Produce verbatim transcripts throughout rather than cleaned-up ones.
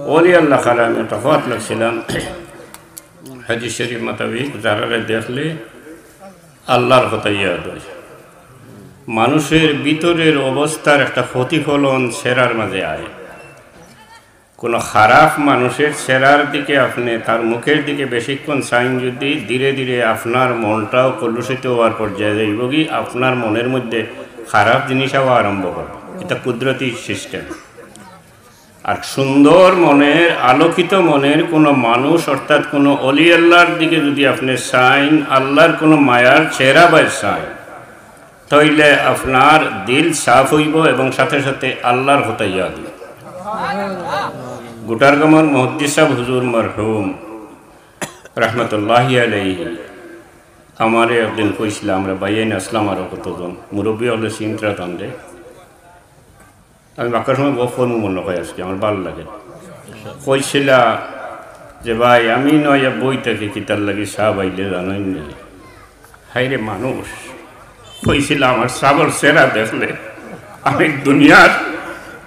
অলি আল্লাহ কালামে তফাত লাগছিলাম। হাদিস শরীফ মোতাবেক যারারে দেখলে আল্লাহর কথা ইয়াদ হয়। মানুষের ভিতরের অবস্থার একটা প্রতিফলন চেহারার মাঝে আয়। কোনো খারাপ মানুষের চেহারার দিকে আপনি তার মুখের দিকে বেশিক্ষণ চাইন যদি, ধীরে ধীরে আপনার মনটাও কলুষিত হওয়ার পর্যায়ে যাইবগি, আপনার মনের মধ্যে খারাপ জিনিস আওয়া আরম্ভ করবে। এটা কুদরতি সিস্টেম। আর সুন্দর মনের, আলোকিত মনের কোনো মানুষ, অর্থাৎ কোনো অলি আল্লাহর দিকে যদি আপনি চাইন, আল্লাহর কোনো মায়ার চেহারা বায় চাইন, তাইলে আপনার দিল সাফ হইব এবং সাথে সাথে আল্লাহর কথা ইয়াদ হইব। গুটারগামার মুহাদ্দিস সাহেব হুজুর মরহুম রহমতুল্লাহি আলাইহি আমারে একদিন কইছিলা, আমরা বাইয়াইন আসলাম আরো কতজন, মুরব্বী হলে চিন্তা তানরে, আমি বাক্কার সময় গপ করমু মনে হয় আজকে, আমার ভালো লাগে। কইছিলা যে, "ভাই, আমি নয় বই থেকে কিতার লাগি সাহেব আইলে জানোই নি?" হায় রে মানুষ, কইছিলা, "আমার সাবর চেহারা দেখলে আমি দুনিয়ার,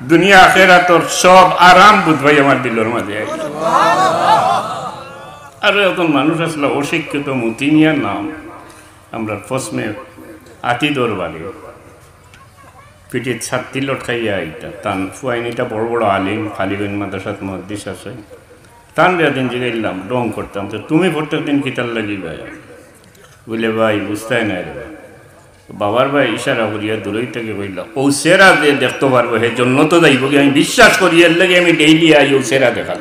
দুনিয়া আখেরাতর সব আরাম বুঝ ভাই আমার দিলর মাঝে আইল।" আরো একজন মানুষ আসলে অশিক্ষিত, মতি মিয়া নাম, আমরা ফসমে আতি দরবারে পিঠিত ছাত্তি লটকাইয়া আইতা। তান ফুয়াইনিটা বড় বড় আলিম, খালিগঞ্জ মাদ্রাসাত মুহাদ্দিস আছে। তানরে একদিন জিগাইলাম, ঢং করতাম, "তো তুমি প্রত্যেক দিন কিতার লাগি ভাই?" বলে, "ভাই, বুঝতায় না রে।" বাবার ভাই ইশারা করিয়া দূরই থেকে কইলা, "ও চেহারা যে দেখতে পারবো, হে জন্নত যাইবগি, আমি বিশ্বাস করি, এর লাগি আমি ডেইলি আই, ও চেহারা দেখার।"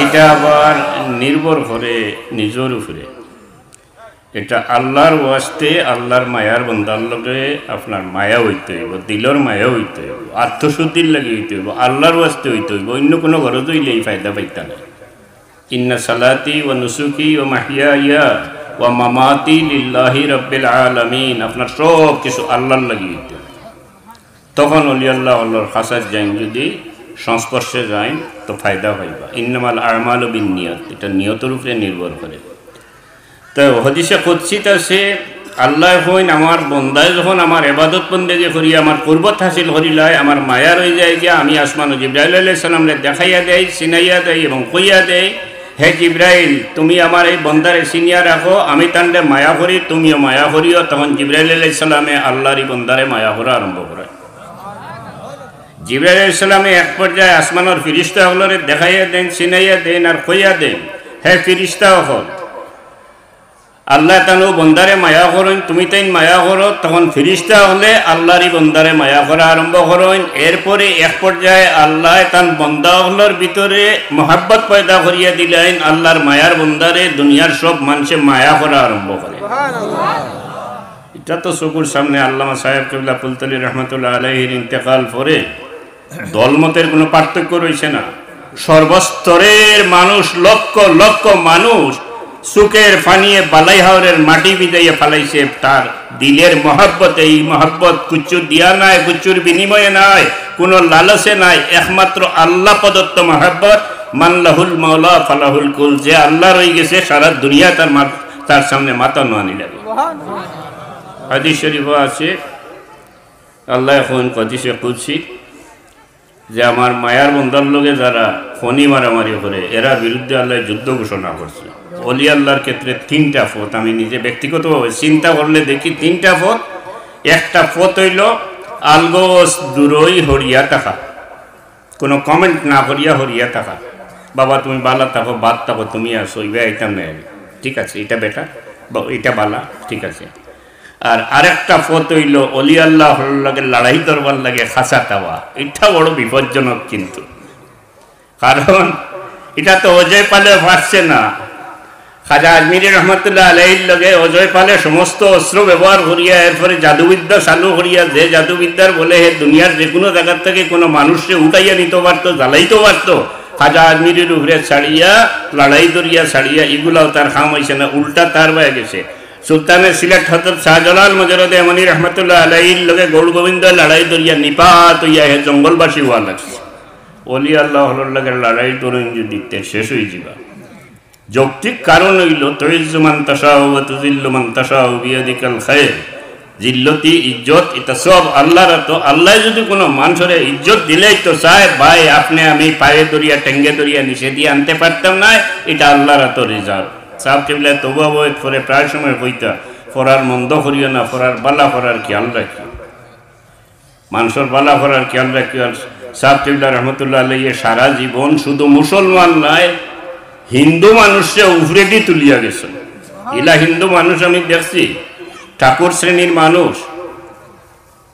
এটা আবার নির্ভর করে নিজর উপরে। এটা আল্লাহর ওয়াস্তে, আল্লাহর মায়ার বন্দার লগে আপনার মায়া হইতে হইব, দিলর মায়া হইতে হইব, আত্মশুদ্ধির লাগি হইতে হইব, আল্লাহর ওয়াস্তে হইতে হইব, অন্য কোনো গরজ হইলে এই ফায়দা পাইতা না। ইন্না সালাতি ওয়া নুসুকি ওয়া মাহইয়ায়া ওয়া মামাতি লিল্লাহি রাব্বিল আলামিন। আপনার সব কিছু আল্লাহর লাগি হইতে হইব। তখন অলি আল্লাহ, আল্লাহর খাসাত যাইন, যদি সংস্পর্শে যাইন, তো ফায়দা পাইবা। ইন্নামাল আমালু বিন নিয়াত, এটা নিয়তর উপরে নির্ভর করে। তো হাদিসে কুদসিত আছে, আল্লাহ কইন, "আমার বন্দায় যখন আমার ইবাদত বন্দেগি করি, আমার কুরবত হাসিল করিলায়, আমার মায়া রই যায় গিয়া, আমি আসমানো জিব্রাইল আলাইহিস সালামরে দেখাইয়া দেই, চিনাইয়া দেই এবং কইয়া দেই, 'হে জিব্রাইল, তুমি আমার এই বন্দারে চিনিয়া রাখো, আমি তানরে মায়া করি, তুমিও মায়া করিও।'" তখন জিব্রাইল আলাইহিস সালামে আল্লাহর এই বন্দারে মায়া করা আরম্ভ করে। জিব্রাইল আলাইহিস সালামে এক পর্যায়ে আসমানর ফিরিস্তা অকলরে দেখাইয়া দেন, চিনাইয়া দেন আর কইয়া দেন, "হে ফিরিস্তা অকল, আল্লাহ তানু বন্দারে মায়া করইন, তুমি তাইন মায়া করো।" তখন ফিরিস্তা অকলে আল্লাহর ই বন্দারে মায়া করা আরম্ভ করইন। এরপরে এক পর্যায়ে আল্লাহ তান বন্দা অকলর ভিতরে মহাব্বত পয়দা করিয়া দিলাইন, আল্লাহর মায়ার বন্দারে দুনিয়ার সব মানুষে মায়া করা আরম্ভ করে। এটা তো চকুর সামনে আল্লামা সাহেব কিবলা ফুলতলি রহমতুল্লাহ আলাইহির ইন্তেকাল পরে দলমতের কোনো পার্থক্য রইছে না। সর্বস্তরের মানুষ, লক্ষ লক্ষ মানুষ চকুর পানিয়ে বালাই হাওরের মাটি ভিজাইয়া ফালাইছে। তার দিলের মহব্বতে, এই মহব্বত কুচ্ছু দিয়া নাই, কুচ্ছুর বিনিময়ে নাই, কোনো লালচে নাই, একমাত্র আল্লাহ প্রদত্ত মহব্বত। "মান লাহুল মাওলা ফালাহুল কুল", যে আল্লাহ রই গেছে, সারা দুনিয়া তার মা-, তার সামনে মাথা নোয়ানি লাগে। হাদিস শরীফও আছে, আল্লাহ এখন হাদিসে কুদসি যে আমার মায়ার বন্দার লগে যারা খনি মারামারি করে, এরা বিরুদ্ধে আল্লাহ যুদ্ধ ঘোষণা করছে। অলি আল্লাহর ক্ষেত্রে তিনটা পথ, আমি নিজে ব্যক্তিগতভাবে চিন্তা করলে দেখি তিনটা পথ। একটা পথ হইল আলগোস দূরই হরিয়া থাকা, কোনো কমেন্ট না করিয়া হরিয়া থাকা। "বাবা, তুমি বালা থাকো, বাদ থাকো, তুমি আসো, ইবা আইতাম না আমি।" ঠিক আছে, এটা বেটা, বা এটা বালা, ঠিক আছে। আর আরেকটা পথ হইল অলি আল্লাহ হকলর লগে লড়াই করবার লাগে খাসা তাওয়া, এটা বড় বিপজ্জনক কিন্তু। কারণ এটা তো অজয় পালে পারছে না। খাজা আজমিরি রহমতুল্লাহ আলাইহির লগে অজয় পালে সমস্ত অস্ত্র ব্যবহার করিয়া, এরপরে জাদুবিদ্যা চালু করিয়া, যে জাদুবিদ্যার বলে হে দুনিয়ার যে কোনো জায়গার থেকে কোনো মানুষকে উঠাইয়া নিতে পারতো, জ্বালাইতে পারতো, খাজা আজমিরির উপরে ছাড়িয়া, লড়াই করিয়া ছাড়িয়া, এগুলাও তার কাম হইছে না, উল্টা তার বায় গেছে। সুলতানে সিলেট হযরত শাহজালাল মজরুদ্দে ইয়ামানি রহমতুল্লাহ আলাইহির লগে গৌর গোবিন্দ লড়াই করিয়া নিপাত হইয়া হে জঙ্গলবাসী হওয়া লাগছে। অলি আল্লাহ হকলর লগে লড়াই করইন যদি তে শেষ হয়ে যাবা। যৌক্তিক কারণ হইল, "তুইজ্জু মান তাশাউ ওয়া তুযিল্লু মান তাশাউ বিয়াদিকাল খায়র।" জিল্লতি, ইজ্জত, ইটা সব আল্লার আতো। আল্লায় যুদি কুনু মানষরে ইজ্জত দিলেই তো চায়, ভাই, আপনে আমি পায়ে ধরিয়া, টেঙ্গে ধরিয়া, নিচে দিয়া আনতে পারতাম নায়, ইটা আল্লার আতো রিজার্ভ। সাব কিবলায় তওবা বয়ত পরে প্রায় সময় কইতা, "পরার মন্দ করিও না, পরার বালা করার খিয়াল রাখিও।" মানষর বালা করার খিয়াল রাখিও। আর সাব কিবলা রহমতুল্লাহ আলাইহি সারা জীবন শুধু মুসলমান নায়, হিন্দু মানুষরে উপরেদি তুলিয়া গেছইন। ইলা হিন্দু মানুষ আমি দেখছি, ঠাকুর শ্রেণীর মানুষ,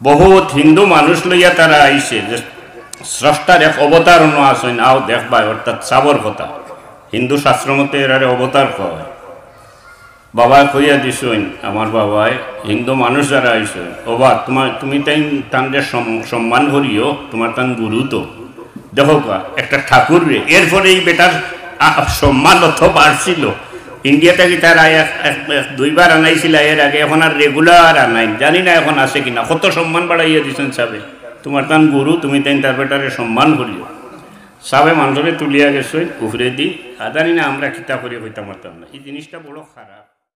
বহুত হিন্দু মানুষ লইয়া তারা আইছে যে স্রষ্টার এক অবতার অনো আছইন, আও দেখবায়, অর্থাৎ সাবর কথা। হিন্দু শাস্ত্র মতে এরারে অবতার কওয়া অয়। বাবায় কইয়া দিছইন, আমার বাবায়, হিন্দু মানুষ যারা আইছইন, "ওবা, তুমার, তুমি তাইন, তানরে সম-, সম্মান করিও, তুমার তান গুরু তো।" দেখো কা, একটা ঠাকুররে, এরপরে ই বেটার আ-, সম্মান অত বাড়ছিল। ইন্ডিয়া থাকি তারা এক, এক, এক দুইবার আনাইছিল এর আগে, এখন আর রেগুলার আনাইন। জানি না এখন আছে কিনা, কত সম্মান বাড়াইয়া দিছইন সাবে। "তুমার তান গুরু, তুমি তাইন তার বেটারে সম্মান করিও।" সাবে মানষরে তুলিয়া গেছইন উপরেদি, আর জানি না আমরা কিতা করি কইতাম পারতাম না। ই জিনিসটা বড় খারাপ।